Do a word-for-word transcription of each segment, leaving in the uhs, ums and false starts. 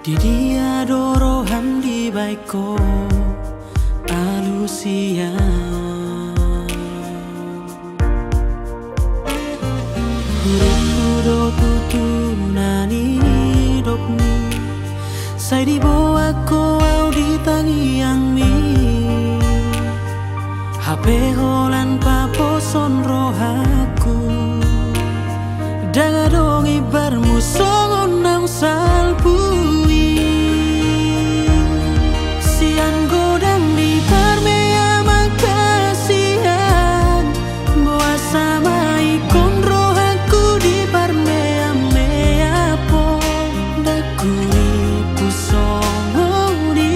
Di dia do roham dibaen ho alusan? Huriphu do tutu na nidokmi, sai diboan ho au di tangiangmi. Hape holan paposon rohangku, ndang adong imbarmu songon naung salpu i. Sian godang ni parmeaman hasian, boasa ma ingkon rohangku diparmeameaphon? Ndang huriphu songon i,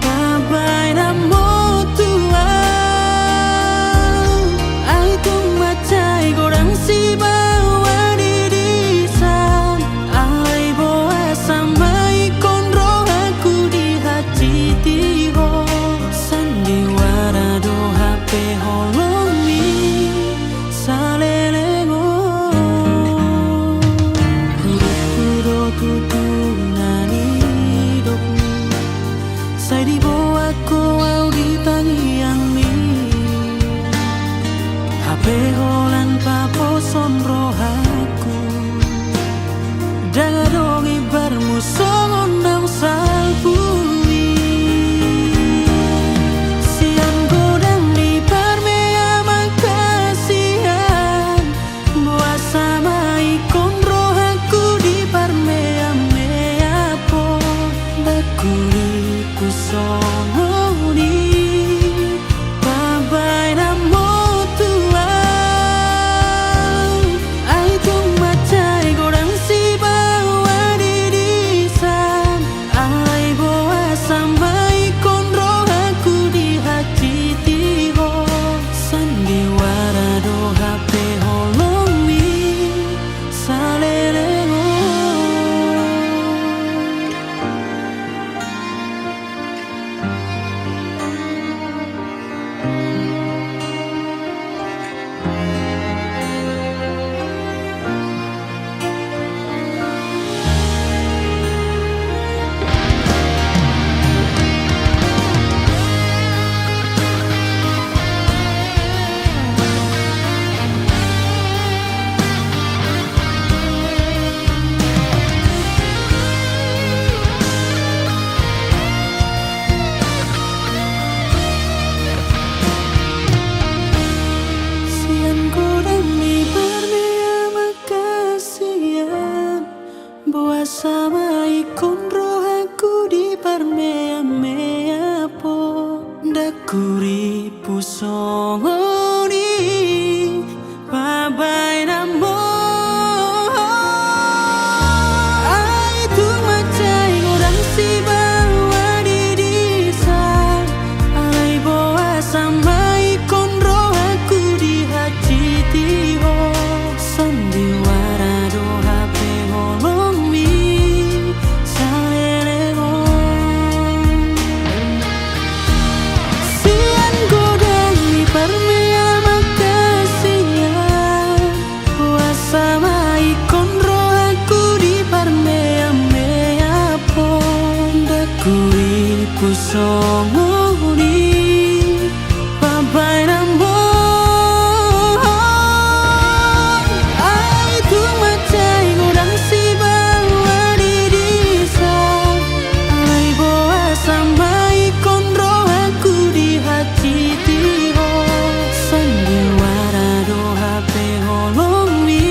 pambaen ma tu au. Ai tung mansai godang sibaoa di disan, alai boasa ma ingkon rohangku dihansitihon? Sandiwara do hape holongmi saleleng on. Huriphu do tutu na nidokmi, sai diboan ho au di tangiangmi. Hape holan paposon rohangku, ndang adong imbarmu songon naung salpu i. Sian godang ni parmeaman hasian, boasa ma ingkon rohangku diparmeameaphon? Ndang huriphu songon i, pambaen ma tu au. Ai tung mansai godang sibaoa di disan, alai boasa ma ingkon rohangku dihansitihon? Sandiwara do hape holongmi saleleng on. Sian godang ni parmeaman hasian, boasa ma ingkon rohangku diparmeameaphon? Ndang huriphu songon i, pambaen ma. Ai tung mansai godang sibaoa di disan, alai boasa ma ingkon rohangku dihansitihon? Sandiwara do hape holongmi saleleng on. Sian godang ni parmeaman hasian, boasa ma ingkon rohangku diparmeameaphon? Ndang huriphu songon i, pambaen ma. Ai tung mansai godang sibaoa di disan, alai boasa ma ingkon rohangku dihansitihon? Sandiwara do hape holongmi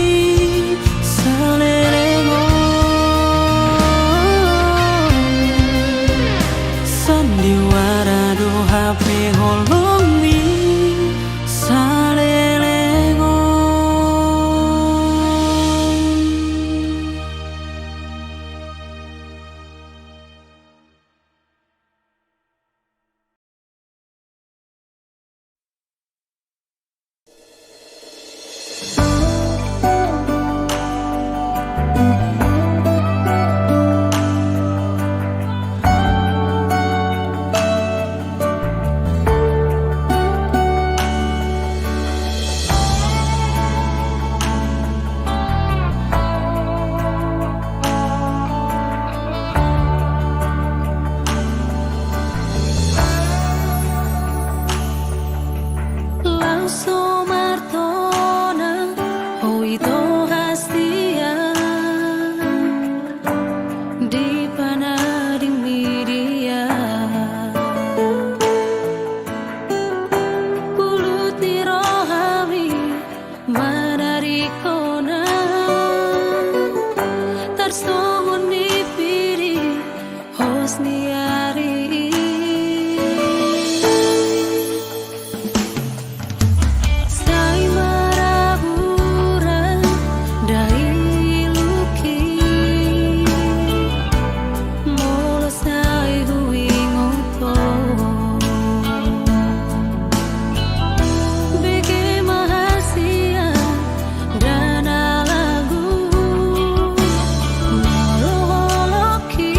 saleleng on. Sandiwara ni ari i. Sai maragurang dailuk i, molo sai huingot ho. Bege ma hasian nda na lagu, molo holong i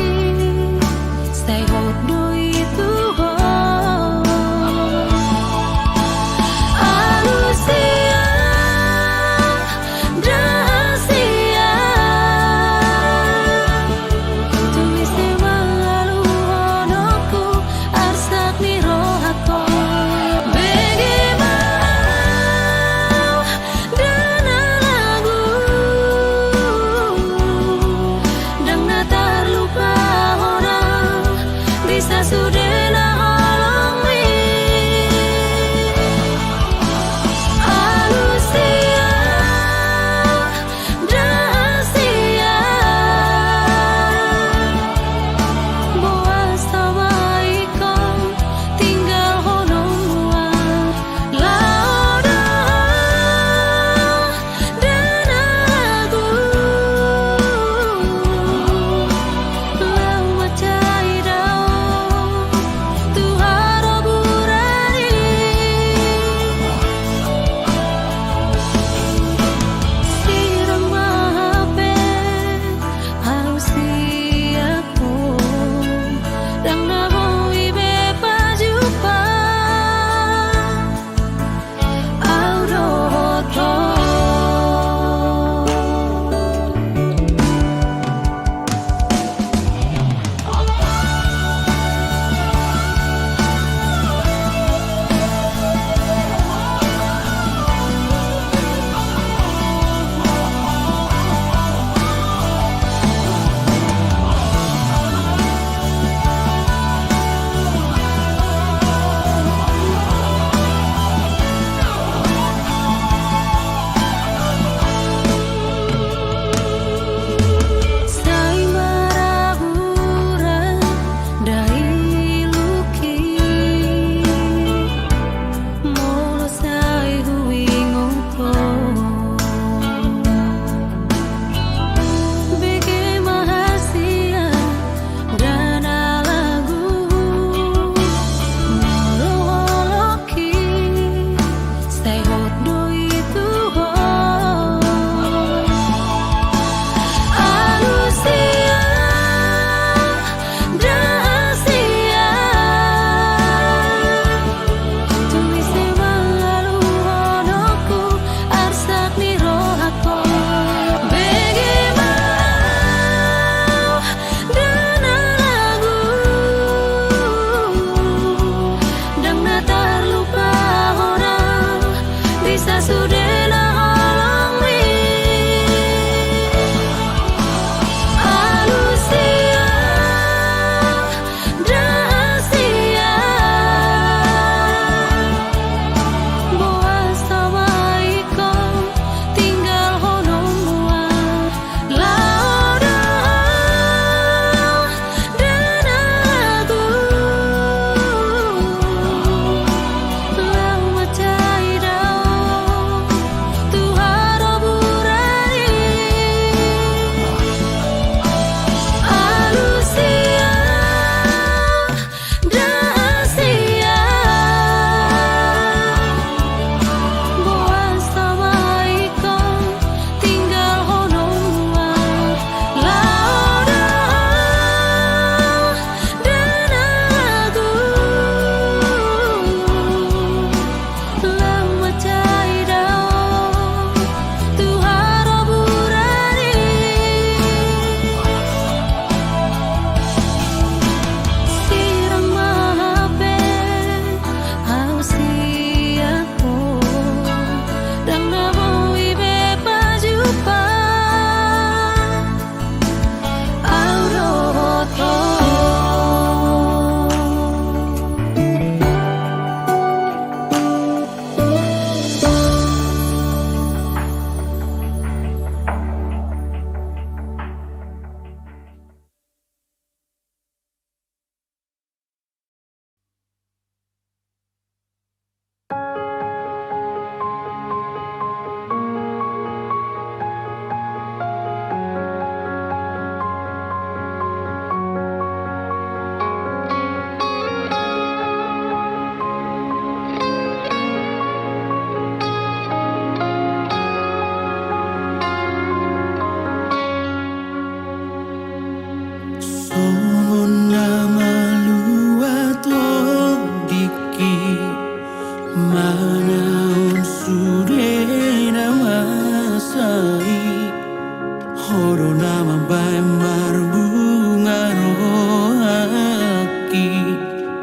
Ho do na mambahen marbunga rohangki.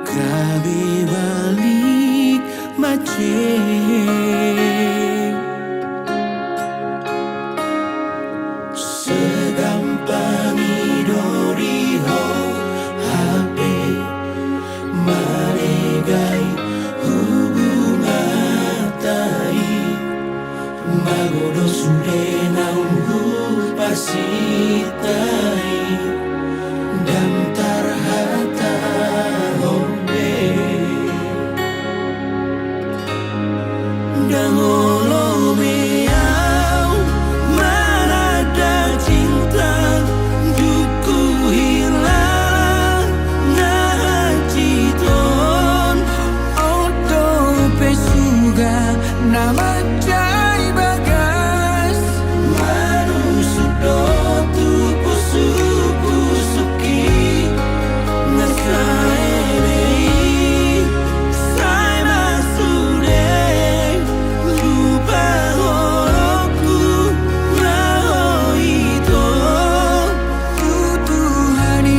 Gabe balik mace. Segampang i do di ho hape malegai hubunganta i. Mago do sude naung huparsinta i. Ndang tarhatahon be. Ndang olo be ahu mananda cinta, dung huhilala na hansit on. On dope suga na mansai bagas. Manusuk do tu pusukpusukki. Na sae be i, sai ma sude lupa holongku, na ho ito. Tu Tuhan i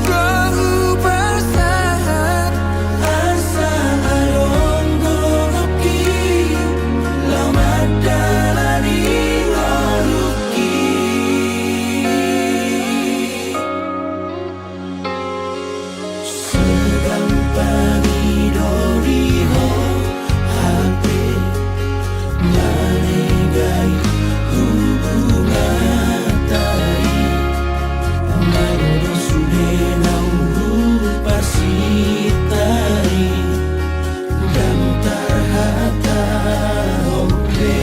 do hupasahat. Asa adong gogongki laho mandalani ngolungki. Segampang i do di ho hape malegai hubunganta i. Mago do sude naung huparsinta i. Ndang tarhatahon be.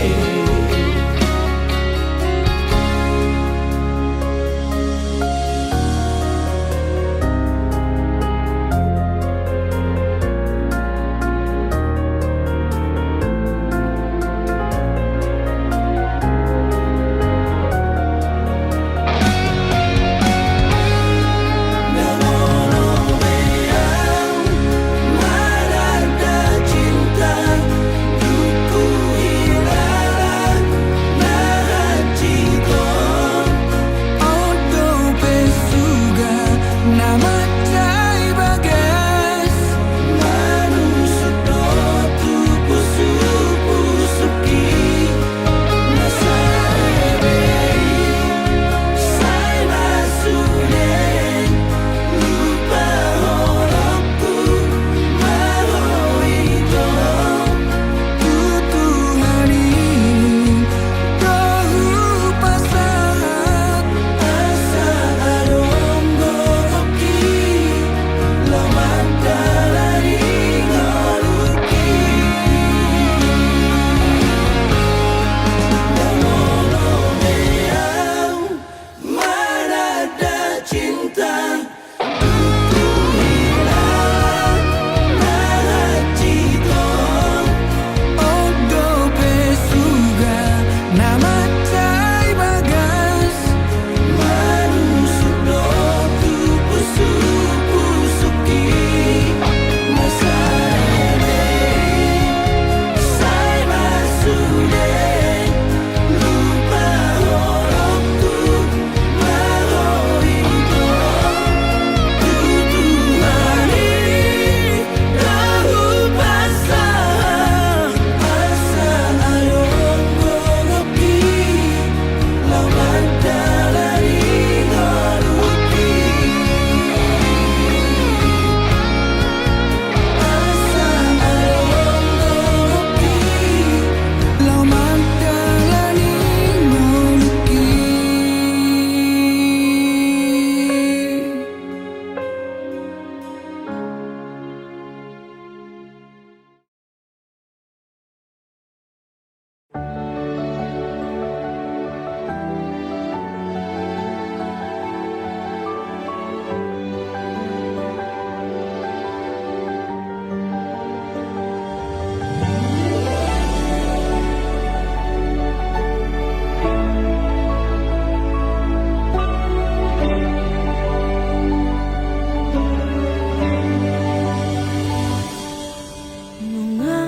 Nunga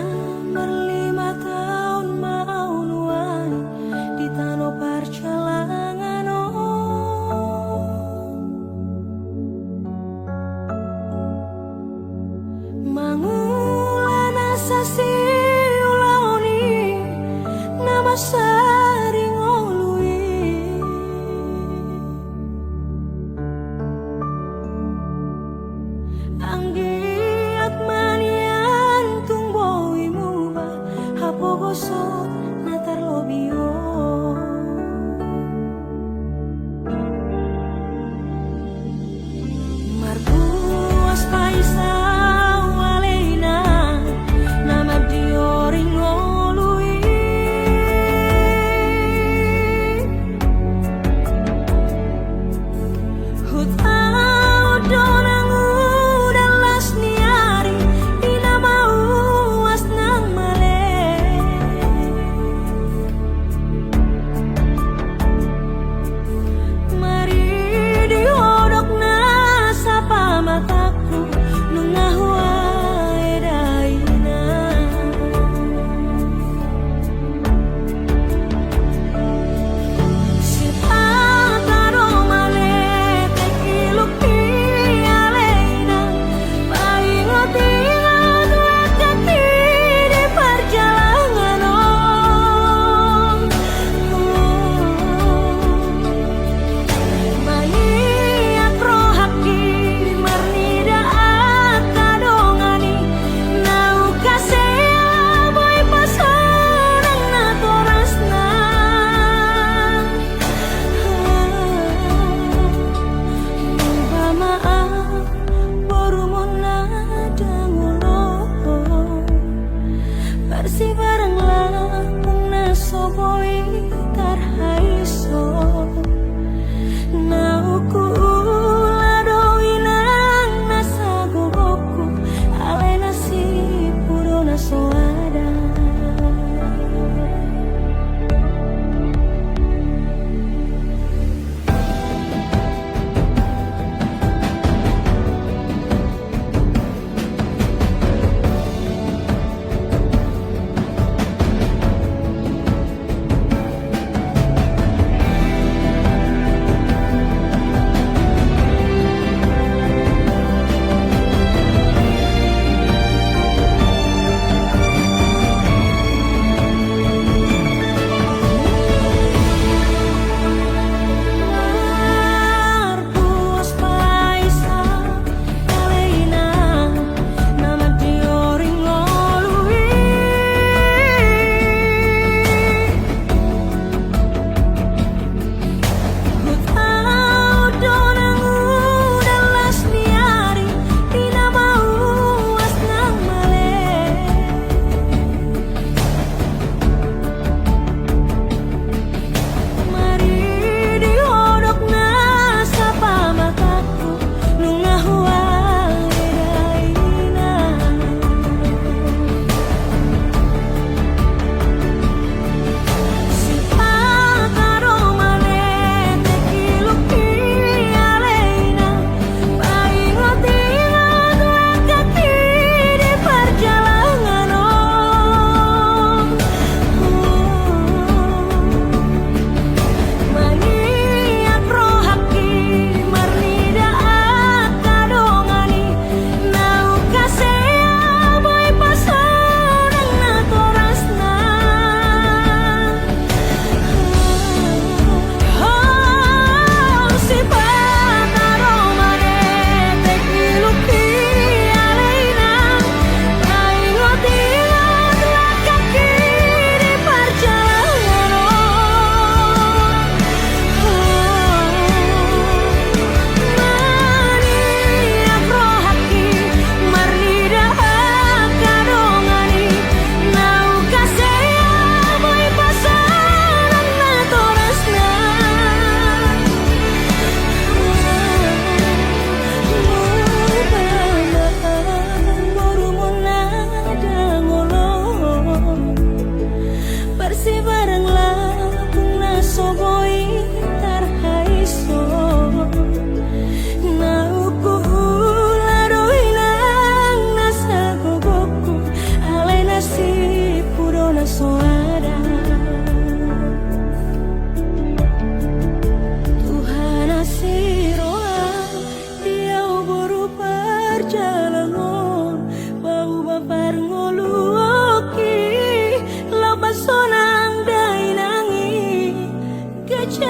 marlima taon ma au nuaeng di tano parjalanan.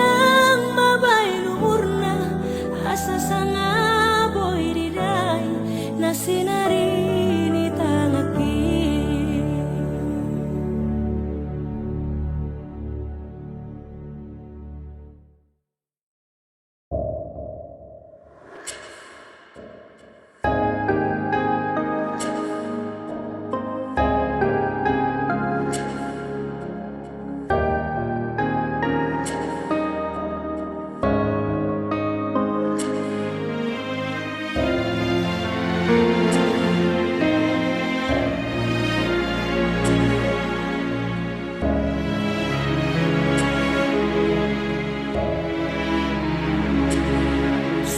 Nang mabaen umurna, asa sanga boi didai na sinari ni tanganki.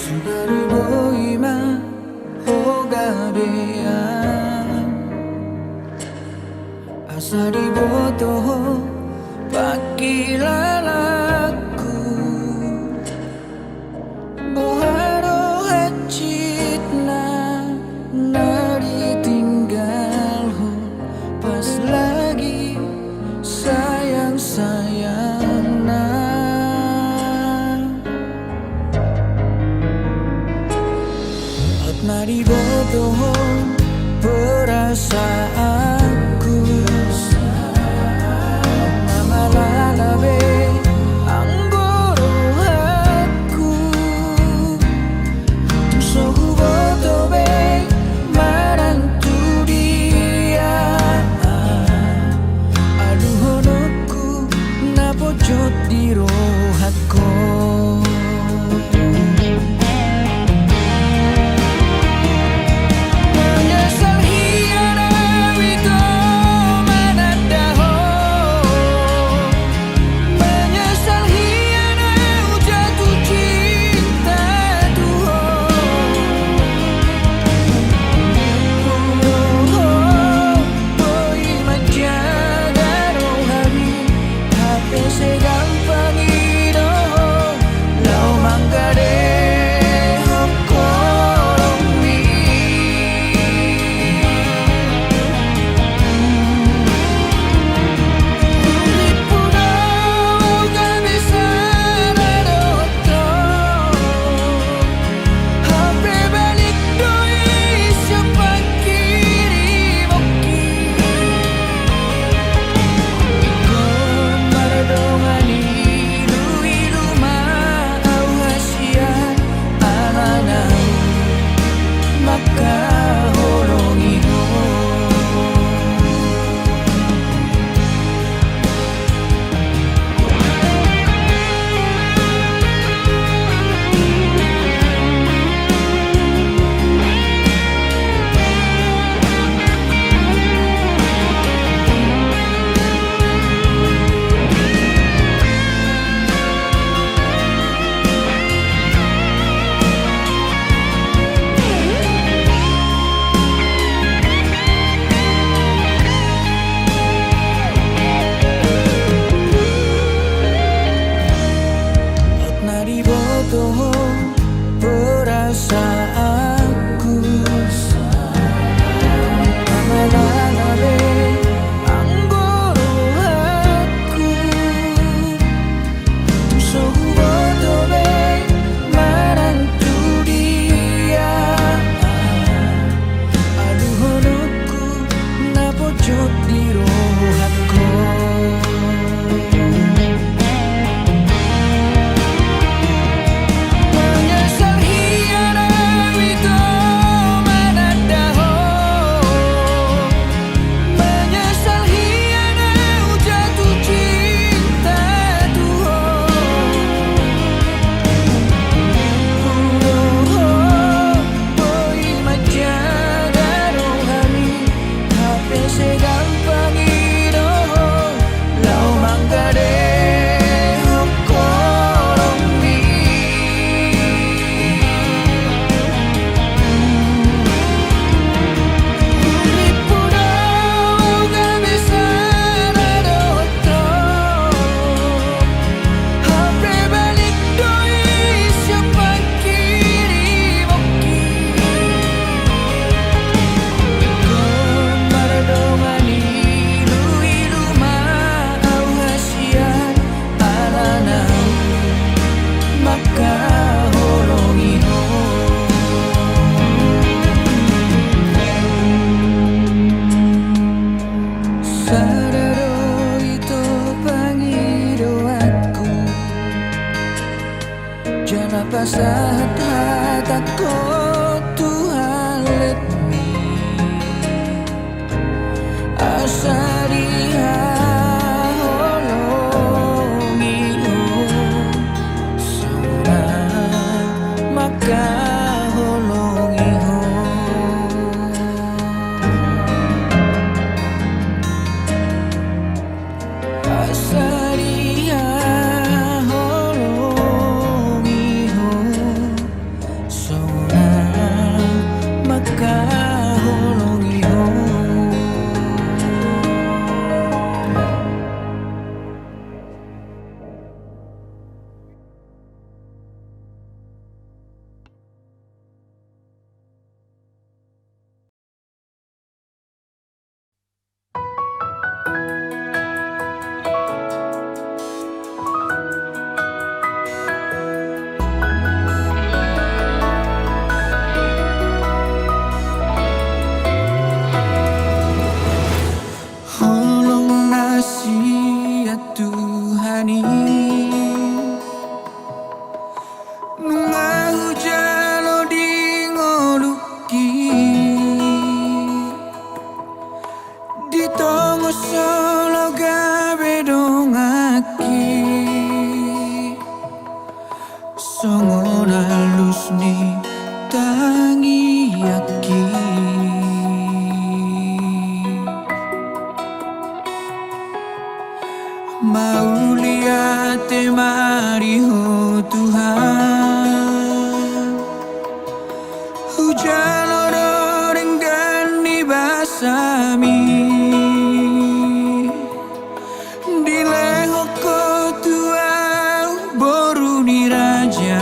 Sugari boi ma ho gabean, asa diboto ho pangkilalanku. Boha do hansit na, na ditinggal ho pas lagi sayang-sayangna. Hot ma diboto ho perasaanku. Pasahat hatangkon tu halletmi, asa dihaholongi ho, songon na mangkaholongi ho. Asa dihaholongi ho, songon na mangkaholongi ho. Holong na sian Tuhan i nunga hujalo di ngolungki, di tongon solo gabe donganki, songon alus ni tangiangki. Mauliate ma di Ho Tuhan, hujalo do denggan ni basaMi, dilehon Ho tu ahu boru ni raja.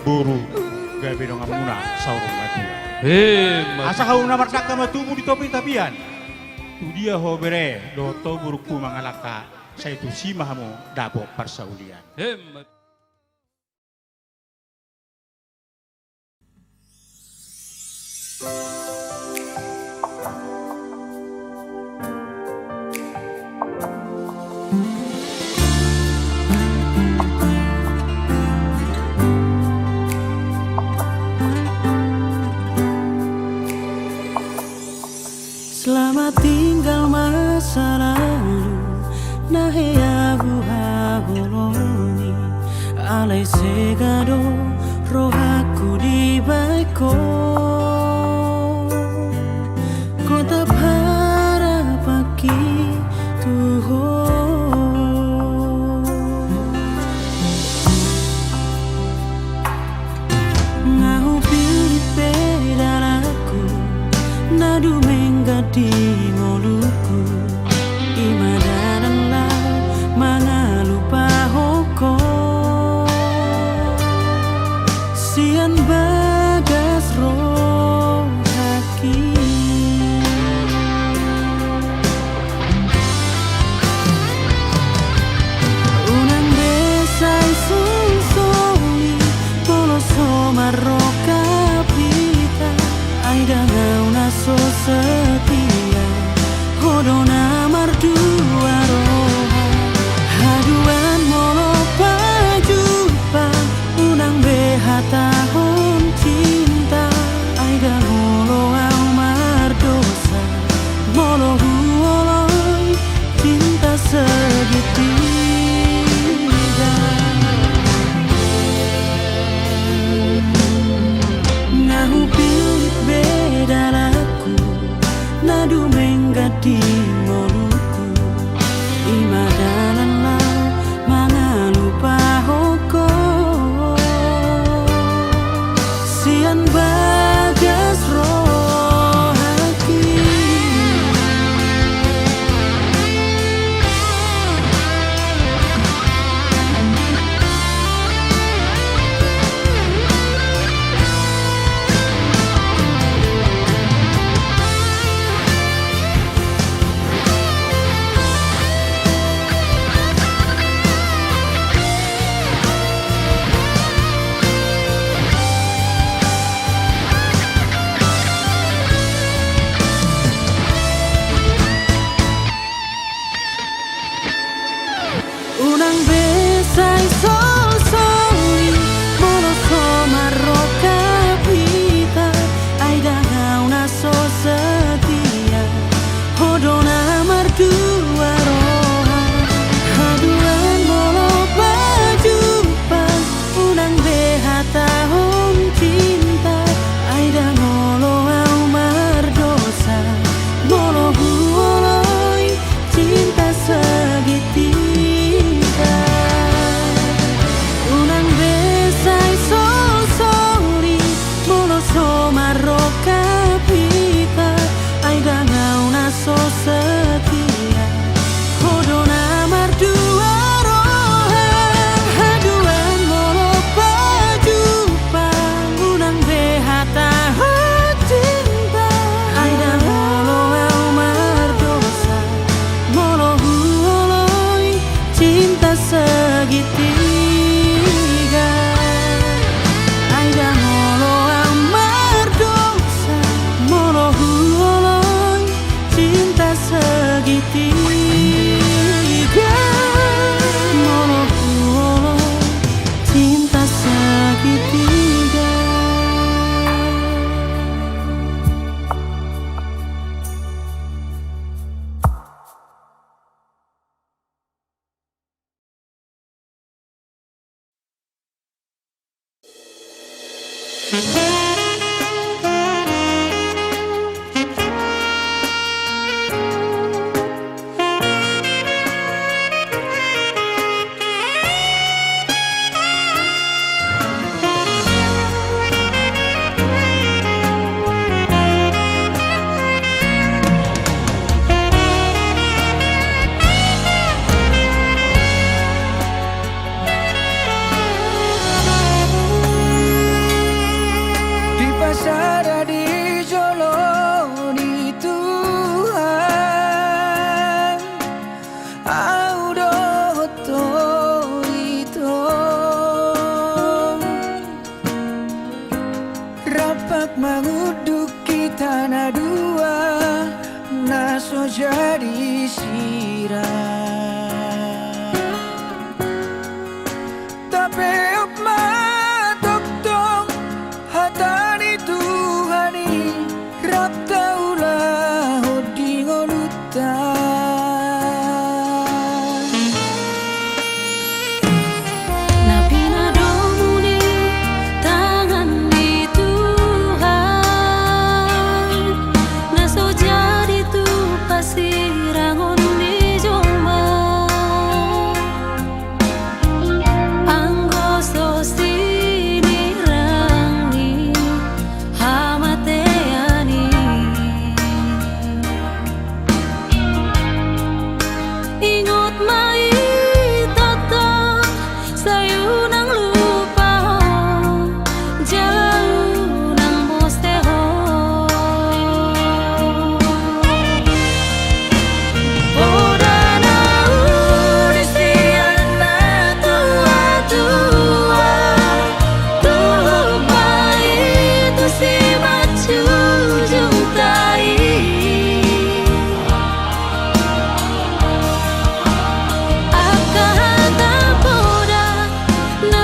Boru, gabe donganmuna saur matua. Emma. Asa hamu na mardangka ma tubu di topi tapian. Tu dia ho bere, dohot ho borungku mangalangka, sai tusi ma hamu dapot parsaulian. Emma. Selamat tinggal masa lalu, na hea huhaholongi, alai sega do rohangku dibahen ho. Hotap harapanki tu ho. Nga hupillit be dalanku, na dumenggan di ngolungku, i ma dalan laho mangalupahon ho. Sian bagas rohangki. Unang be sai solsoli, molo so marrongkap hita, ai ndang ahu na so setia, ho do na mardua roha. Haduan molo pajumpang, unang be hatahon cinta, ai ndang olo ahu mardosa, molo huoloi cinta segitiga. Nga hupillit be dalanku, na dumenggan di ngolungku, i ma dalan laho mangalupahon ho. Sian bagas rohangki. Unang be sai solsoli, molo so marrongkap hita, ai ndang ahu na so setia, ho do na mardua roha. Haduan molo pajumpang, unang be hatahon cinta, ai ndang olo ahu mardosa, molo huoloi cinta segitiga. Unang be sai solsoli, molo so marrongkap hita, ai ndang ahu na so setia, ho do na mardua roha. Haduan molo pajumpang, unang be hatahon cinta, ai ndang olo ahu mardosa, molo huoloi cinta segitiga. Ai ndang olo ahu mardosa, molo huoloi cinta segitiga. Molo huoloi cinta segitiga. jadi sira. Tapeop ma tongtong hata ni Tuhan i, rap taulahon di ngolunta. Na pinadomu ni tangan ni Tuhan, na so jadi tu pasirangon ni jolma. Anggo so sinirang ni hamatean i, ingot ma i tongtong, sai unang lupa ho, jala unang boste ho. Poda na uli sian na tuatua, tupa i tu simanjujungta i. Angka hata poda na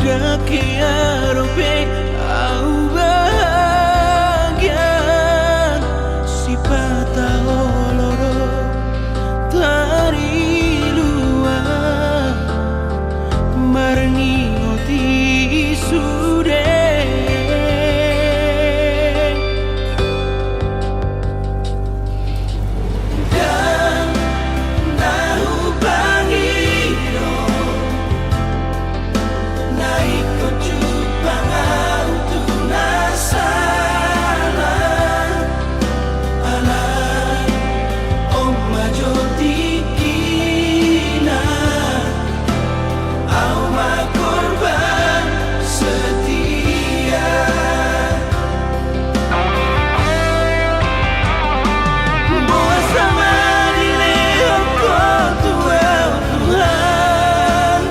Ndang hea dope ahu bahagia, sipata olo do tarlumobi marningot i sude. Ndang na hupangido na ingkon jumpang ahu tu na sala. Alai on ma jo tingkina, ahu ma korban setia. Boasa ma dilehon Ho tu ahu, Tuhan,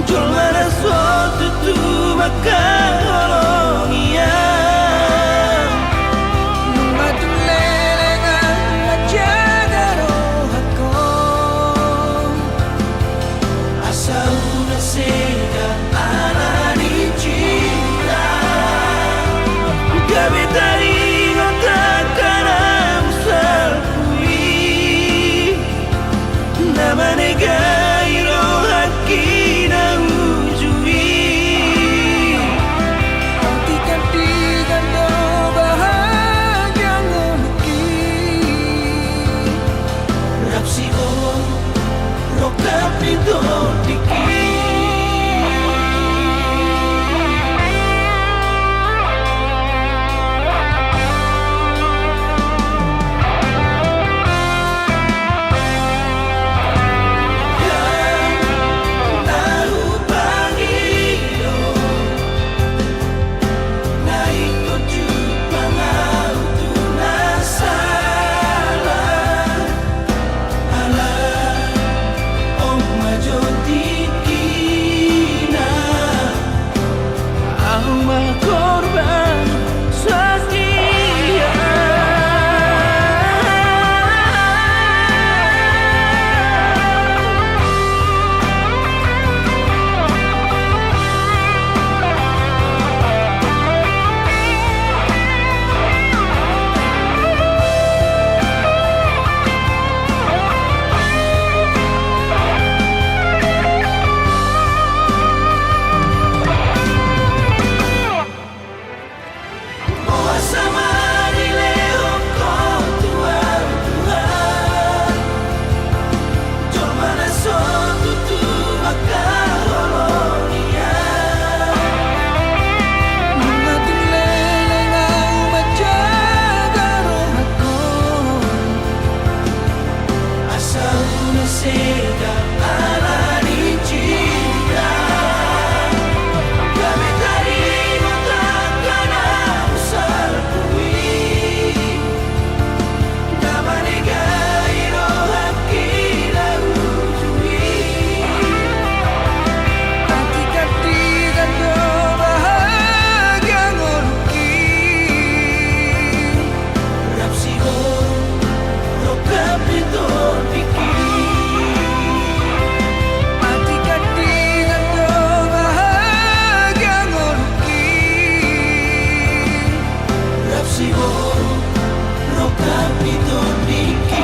jolma na so tutu mangkaholongi ahu? Nunga tung leleng ahu manjaga rohangku, asa unang sega ala ni cinta. Gabe taringot angka na musalpu i, na manegai rohangki na uju i. Antikan-tikan do bahagia ngolungki, rap siboru rongkap ni tondingki. Ndang na hupangido na ingkon jumpang ahu tu na sala. Alai on ma jo tingkina, ahu ma korban setia. Boasa ma dilehon Ho tu ahu, Tuhan, jolma na so tutu mangkaholongi ahu? Nunga tung leleng ahu manjaga rohangku, asa unang sega ala ni cinta. Gabe taringot angka na musalpu i, na manegai rohangki na uju i. Antikan-tikan do bahagia ngolungki, rap siboru rongkap ni tondingki. Antikan-tikan do bahagia ngolungki, rap siboru rongkap ni tondingki.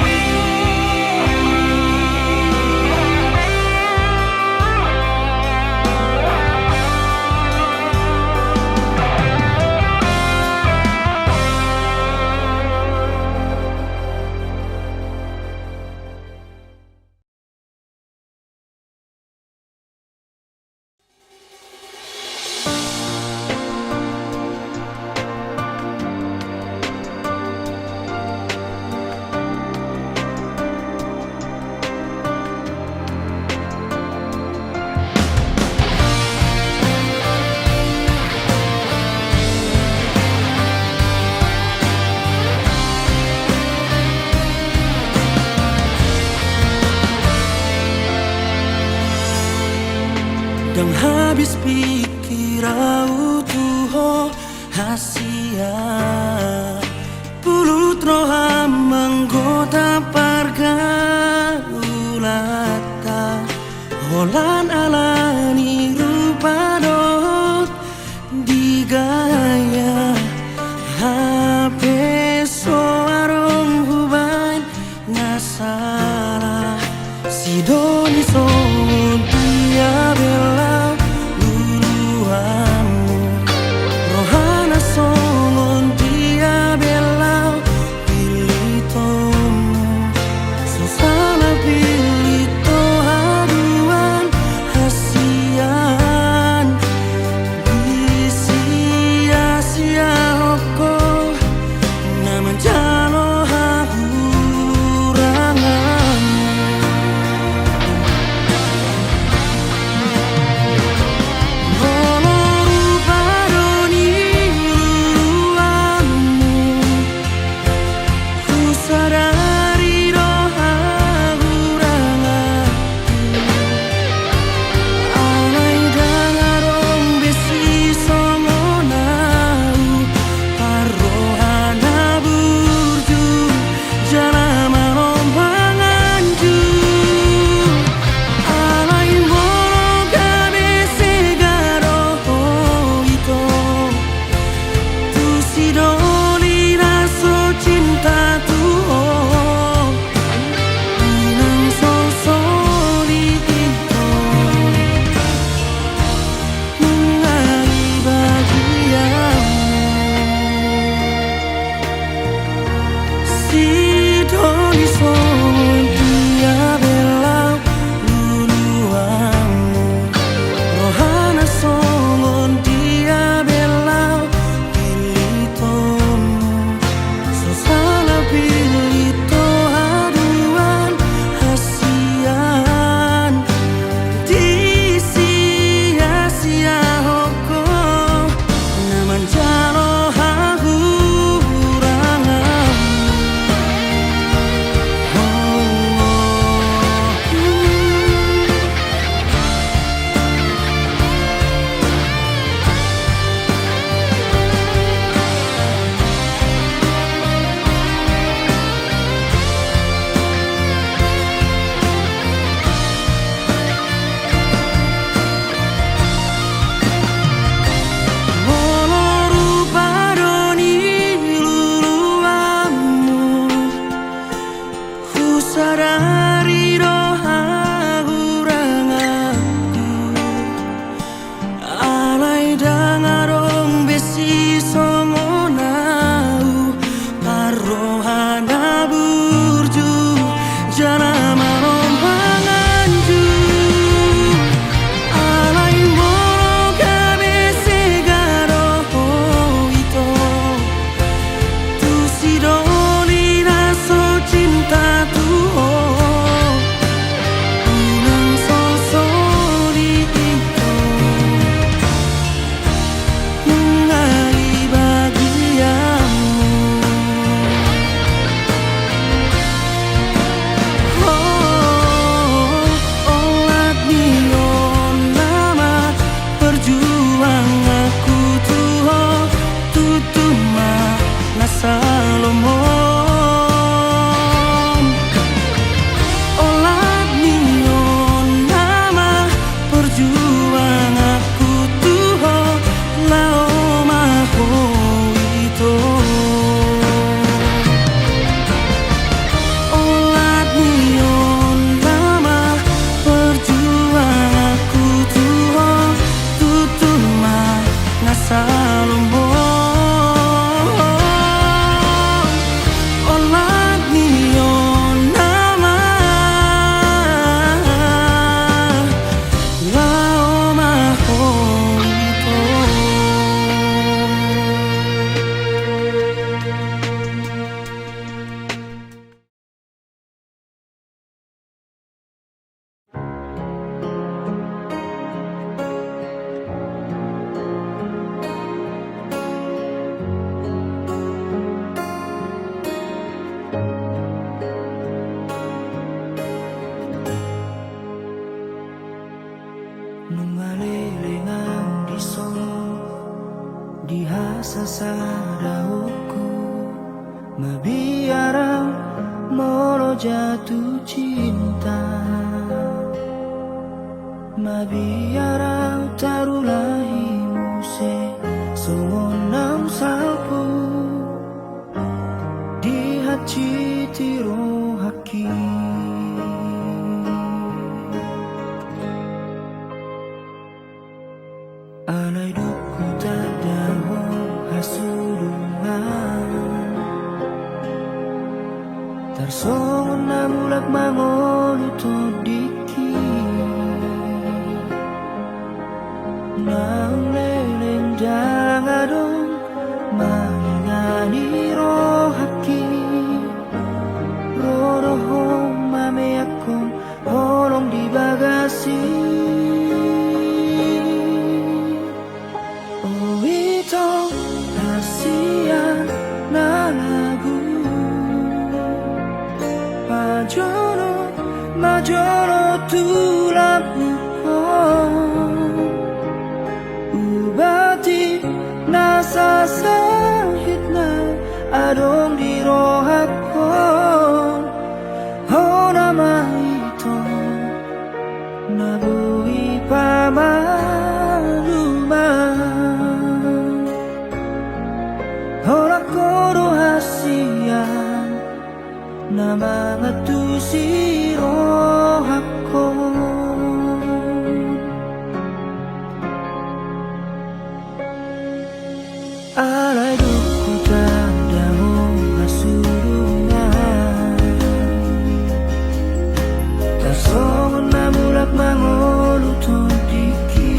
Ndang habis pikir ahu tu ho, hasian pulut roham manggoda pargaulanta. Holan ala ni rupa Leleng au dison di hasasadaonku, mabiar au molo jatuh cinta. Mabiar au tarulahi muse songon naung salpu di hansit ni rohangki. Alai dung hutanda ho hasudungan, tarsongon na mulak mangolu tondingki. Naung leleng ndang adong mangingani rohangki. Ro do ho mameakkon holong di bagasi. O ito hasian na lagu, pajolo ma jolo tu lambungkon. Ubati nasa sahit na adong di rohangkon. Hona ma ito na boi pamalumon. Holan ho do hasian na mangantusi rohangkon. Alai dung hutanda ho hasudungan, tarsongon na mulak mangolu tondingki.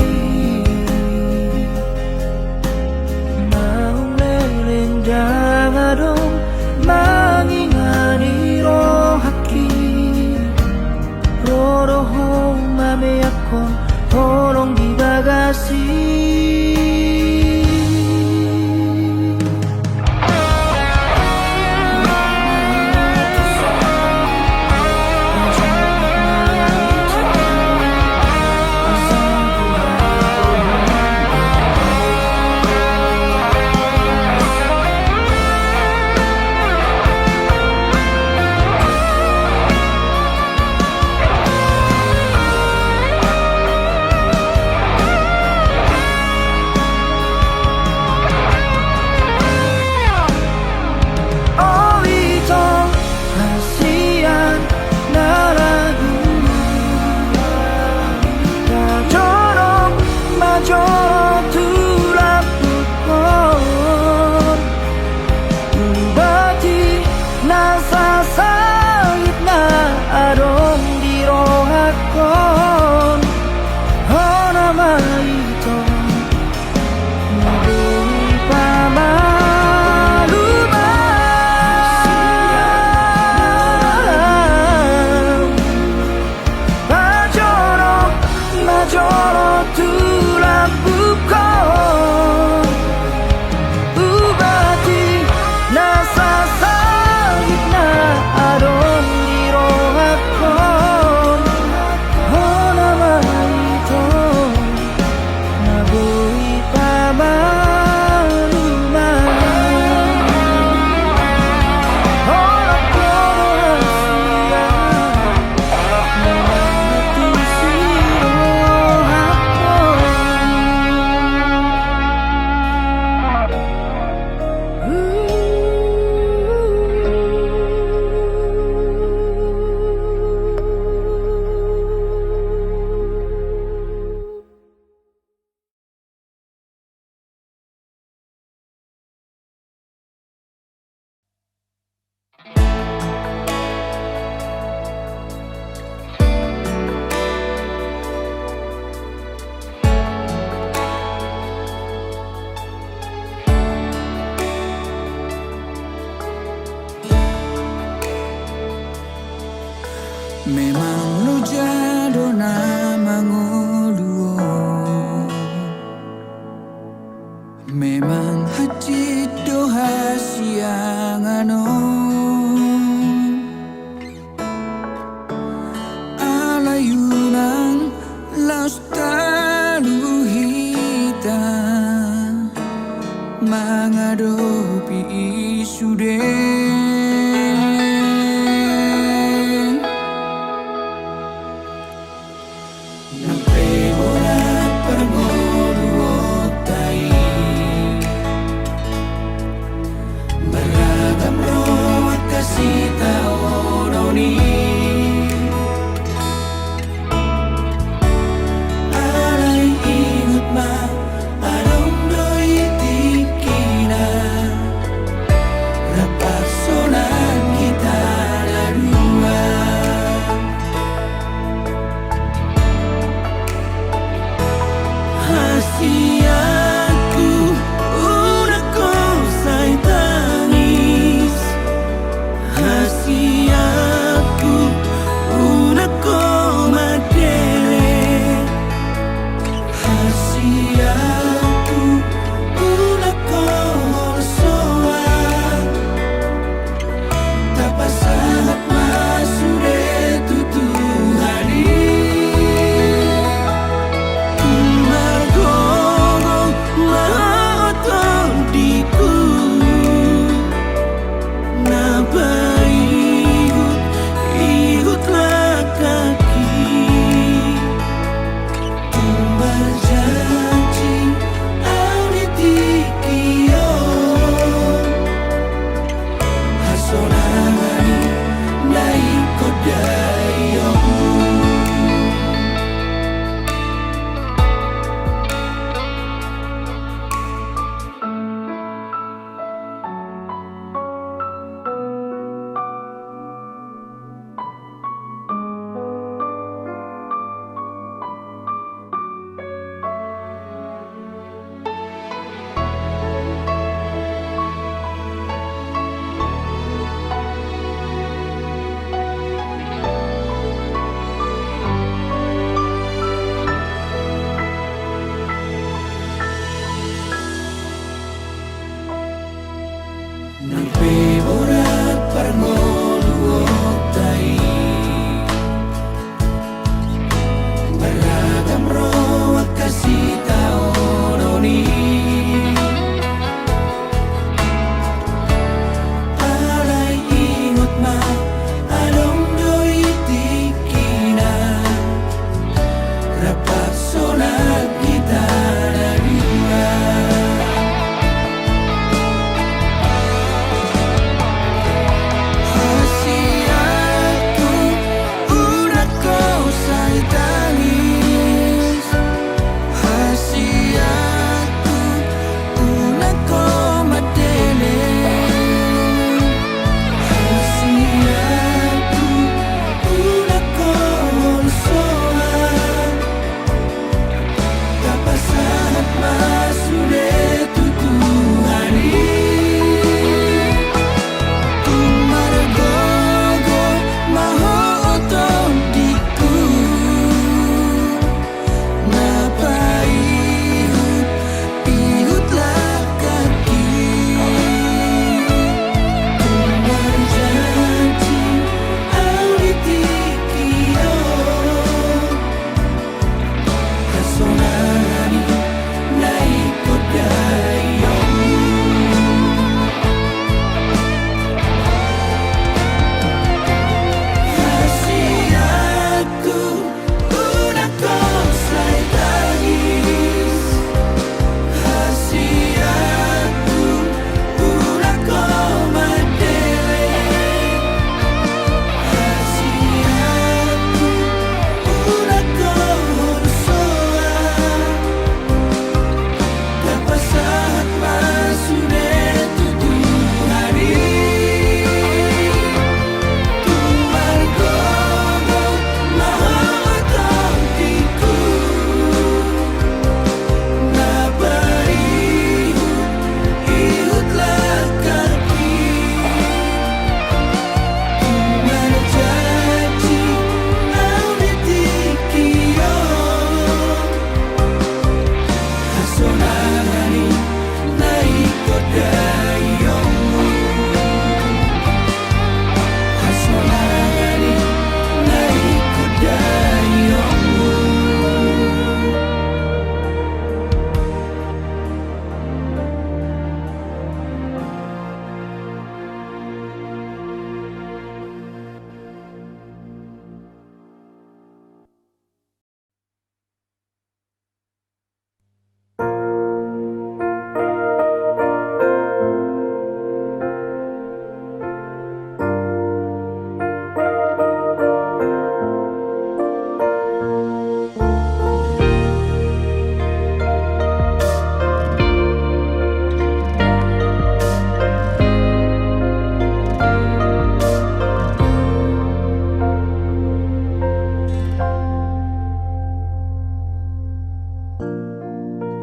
Naung leleng ndang adong mangingani rohangki. Ro do ho mameakkon holong di bagasi. O ito hasian na lagu, pajolo ma jolo tu lambungkon. Ubati nasa sahit na adong di rohangkon. Hona ma ito na boi pamalumon. Pajolo ma jolo tu lambungkon. Ubati nasa sahit na adong di rohangkon. Hona ma ito na boi pamalumon. Holan ho do hasian na mangantusi rohangkon. Memang loja do na mangolu on. Memang hansit do hasiangan on. Alai unang laos talu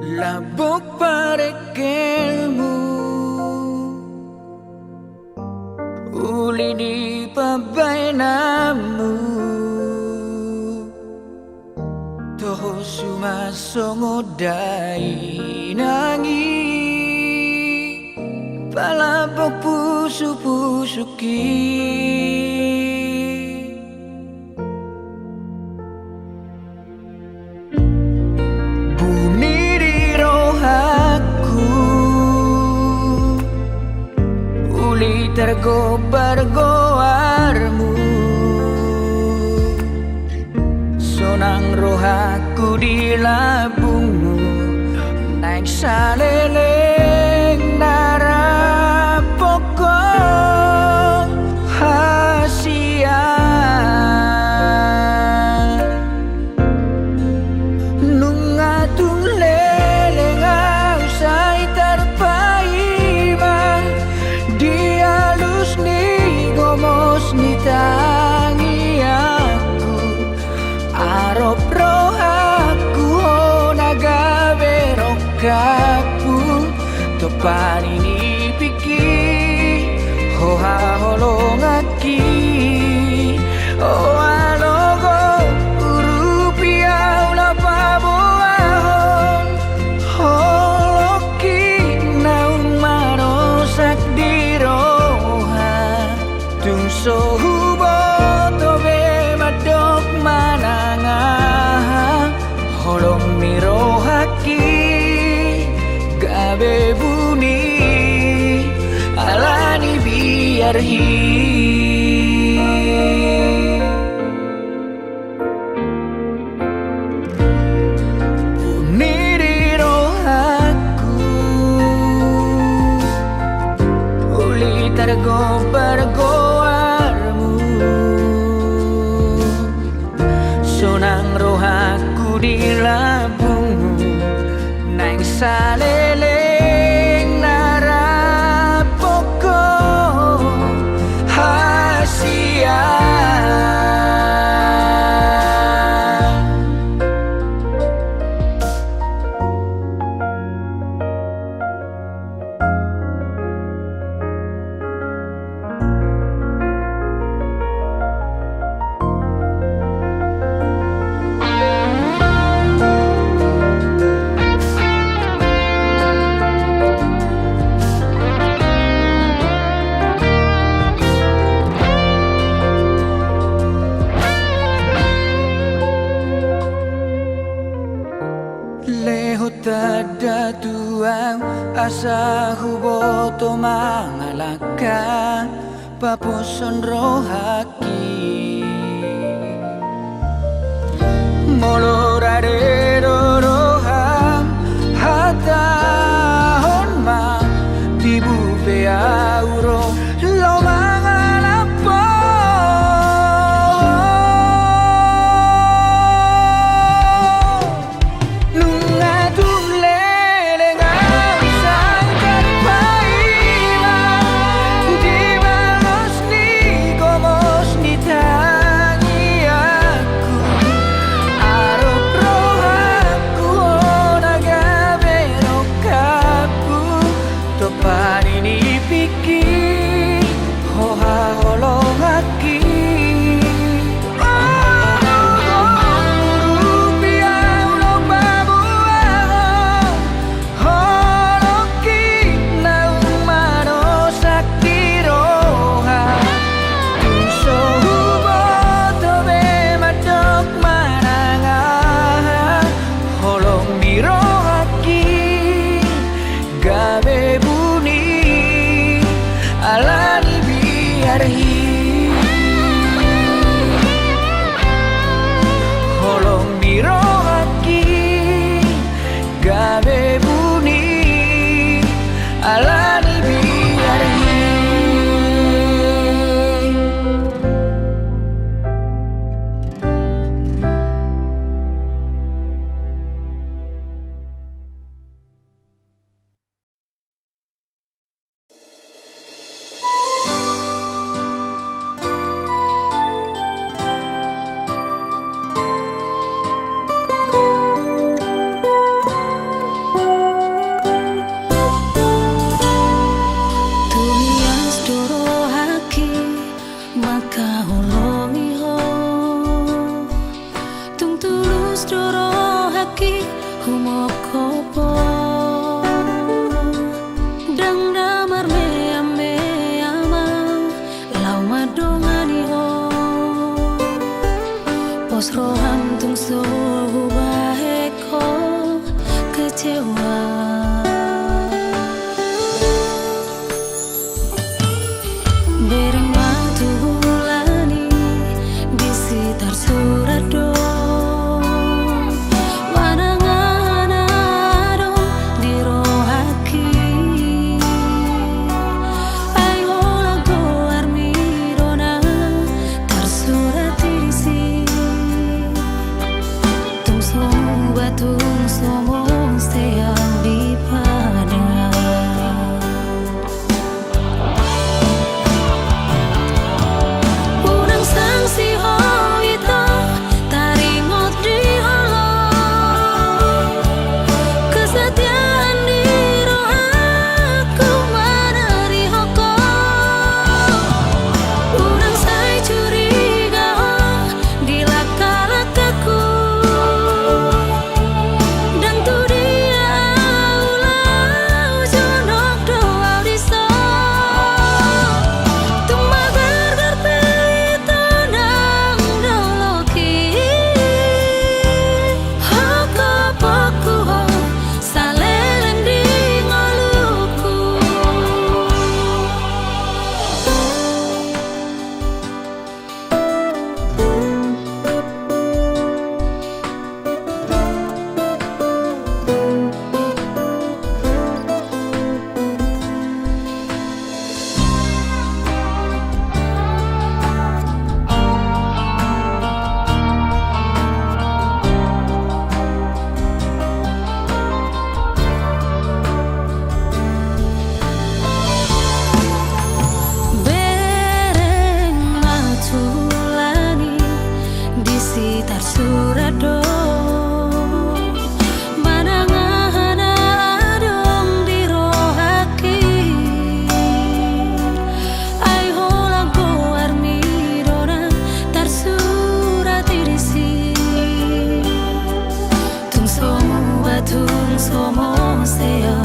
Lambok parengkelmu, uli ni pambahenanmu, toho suman songon dainang i, palambok pusukpusuk i. Buni di rohangku, uli targombar goarmu, sonang rohangku di lambungmu, naeng saleleng na rampokkon hasian. Nunga tung leleng ahu sai tarpaima di alus ni gomos ni tangiangku. Arop rohangku hona gabe rongkapku, topa ni nipingki ho haholonganki. O alogo, urupi ahu laho paboahon holongki naung manosak di roha. Tung so huboto be mandok manang aha, holong ni rohangki gabe buni ala ni biar hi. Buni di rohangku, uli targombar goarmu, sonang rohangku di lambungmu, naeng saleleng na rampokkon hasian. Lehon tanda tu ahu asa huboto mangalangka, papuson rohangki. Molo rade do roham, hatahon ma, tibu pe ahu ro laho mangalangka. Nunga tung leleng ahu sai tarpaima di alus ni gomos ni tangiangku. Arop rohangku hona gabe rongkapku, topa ni nipingki ho haholonganki. Urupi ahu laho paboahon holongki naung manosak di roha. Tung so huboto be mandok manang aha, holong ni rohangki gabe buni ala ni biar hi. Holong ni rohangki gabe buni ala ni biar hi. Jawa. Bereng ma tu bulan i, disi tarsurat do manang aha na adong di rohangki. Ai holan goarmi do na tarsurat i disi. Tung so muba tung so mose au dipadan. Unang sangsi ho ito, taringot di holong. Kesetiaan di rohangku manari ho. Unang sai curiga ho di langka-langkaku. Ndang tu dia au laho, jonok do au dison. Tung magargar pe ito ndang doloki. Hokkohokku ho saleleng di ngolungku. Bereng ma tu bulan i, disi tarsurat do manang aha na adong di rohangki. Ai holan goarmi do na tarsurat i disi. Tung so muba tung so mose au